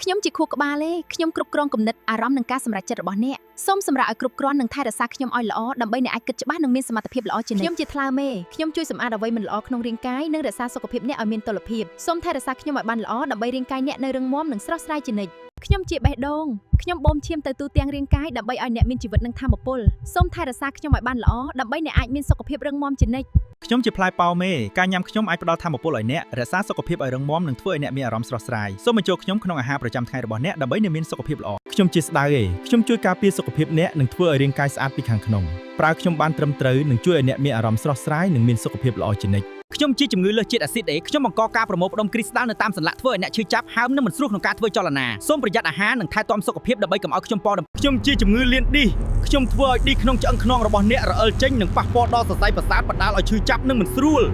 ខ្ញុំជាខួរក្បាលទេខ្ញុំគ្រប់គ្រងគំនិតអារម្មណ៍និងការសម្រេចចិត្តរបស់អ្នកសូមសម្រាកឲ្យគ្រប់គ្រាន់និងថែរក្សាខ្ញុំឲ្យល្អដើម្បីអ្នកអាចគិតច្បាស់និងមានសមត្ថភាពល្អជានិច្ចខ្ញុំជាថ្លើមទេខ្ញុំជួយសម្អាតអ្វីមិនល្អក្នុងរាងកាយនិងរក្សាសុខភាពអ្នកឲ្យមានតុល្យភាពសូមថែរក្សាខ្ញុំឲ្យបានល្អដើម្បីរាងកាយអ្នកនៅរឹងមាំនិងស្រស់ស្រាយជានិច្ចខ្ញុំជាបេះដូងខ្ញុំបូមឈាមទៅទូទាំងរាងកាយដើម្បីឲ្យអ្នកមានជីវិតនិងថាមពលសូមថែរក្សាខ្ញុំឲ្យបានល្អដើម្បីអ្នកអាចមានសុខភាពរឹងមាំជានិច្ច ខ្ញុំជាផ្លែប៉ោមេការញ៉ាំខ្ញុំអាចផ្ដល់ថាមពលឲ្យអ្នករក្សាសុខភាពឲ្យរឹងមាំនិងធ្វើឲ្យអ្នកមានអារម្មណ៍ស្រស់ស្រាយសូមបញ្ចូលខ្ញុំក្នុងអាហារប្រចាំថ្ងៃរបស់អ្នកដើម្បីអ្នកមានសុខភាពល្អខ្ញុំជាស្ដៅឯងខ្ញុំជួយការពារសុខភាពអ្នកនិងធ្វើឲ្យរាងកាយស្អាតពីខាងក្នុងប្រើខ្ញុំបានត្រឹមត្រូវនឹងជួយឲ្យអ្នកមានអារម្មណ៍ស្រស់ស្រាយនិងមានសុខភាពល្អជានិច្ច ខ្ញុំជាជំងឺលើសជាតិអាស៊ីតអេខ្ញុំបង្កការប្រមូលផ្ដុំគ្រីស្តាល់នៅតាមសន្លាក់ធ្វើឲ្យអ្នកឈឺចាប់ហើមនិងមិនស្រួលក្នុងការធ្វើចលនាសូមប្រយ័ត្នអាហារនិងថែទាំសុខភាពដើម្បីកុំឲ្យខ្ញុំប៉ដំខ្ញុំជាជំងឺលៀនឌីសខ្ញុំធ្វើឲ្យឌីសក្នុងឆ្អឹងខ្នងរបស់អ្នករអិលចេញនិងប៉ះពាល់ដល់សរសៃប្រសាទបណ្ដាលឲ្យឈឺចាប់និងមិនស្រួល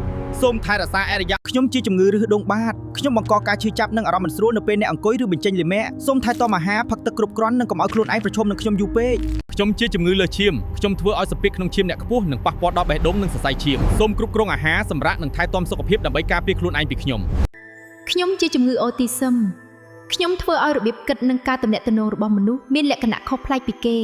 សូមថែរក្សាអរិយាខ្ញុំជាជំងឺរឹសដងបាតខ្ញុំបង្កការឈឺចាប់និងអារម្មណ៍មិនស្រួលនៅពេលអ្នកអង្គុយឬបញ្ចេញលាមកសូមថែទាំអាហារផឹកទឹកគ្រប់គ្រាន់និងកុំឲ្យខ្លួនឯងប្រឈមនឹងខ្ញុំយូរពេកខ្ញុំជាជំងឺលើសឈាមខ្ញុំធ្វើឲ្យសម្ពាធក្នុងឈាមអ្នកខ្ពស់និងប៉ះពាល់ដល់បេះដូងនិងសរសៃឈាមសូមគ្រប់គ្រងអាហារសម្រាកនិងថែទាំសុខភាពដើម្បីការពារខ្លួនឯងពីខ្ញុំ ខ្ញុំជាជំងឺអូទីសឹមខ្ញុំធ្វើឲ្យរបៀបគិតនិងការទំនាក់ទំនងរបស់មនុស្សមានលក្ខណៈខុសប្លែកពីគេ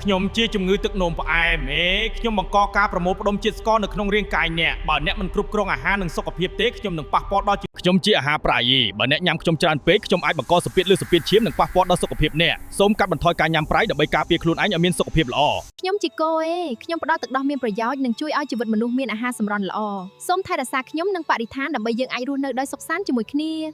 ខ្ញុំជាជំងឺទឹកនោមផ្អែមហេខ្ញុំបង្កការប្រមូលផ្ដុំជាតិស្ករនៅក្នុងរាងកាយអ្នកបើអ្នកមិនគ្រប់គ្រងអាហារនិងសុខភាពទេខ្ញុំនឹងប៉ះពាល់ដល់ខ្ញុំជាអាហារប្រៃបើអ្នកញ៉ាំខ្ញុំច្រើនពេកខ្ញុំអាចបង្កសម្ពាធលើសម្ពាធឈាមនិងប៉ះពាល់ដល់សុខភាពអ្នកសូមកាត់បន្ថយការញ៉ាំប្រៃដើម្បីការពារខ្លួនឯងឲ្យមានសុខភាពល្អ ខ្ញុំជាគោឯងខ្ញុំផ្ដល់ទឹកដោះមានប្រយោជន៍និងជួយឲ្យជីវិតមនុស្សមានអាហារសម្រន់ល្អសូមថែរក្សាខ្ញុំនិងបរិស្ថានដើម្បីយើងអាចរស់នៅដោយសុខសាន្តជាមួយគ្នា។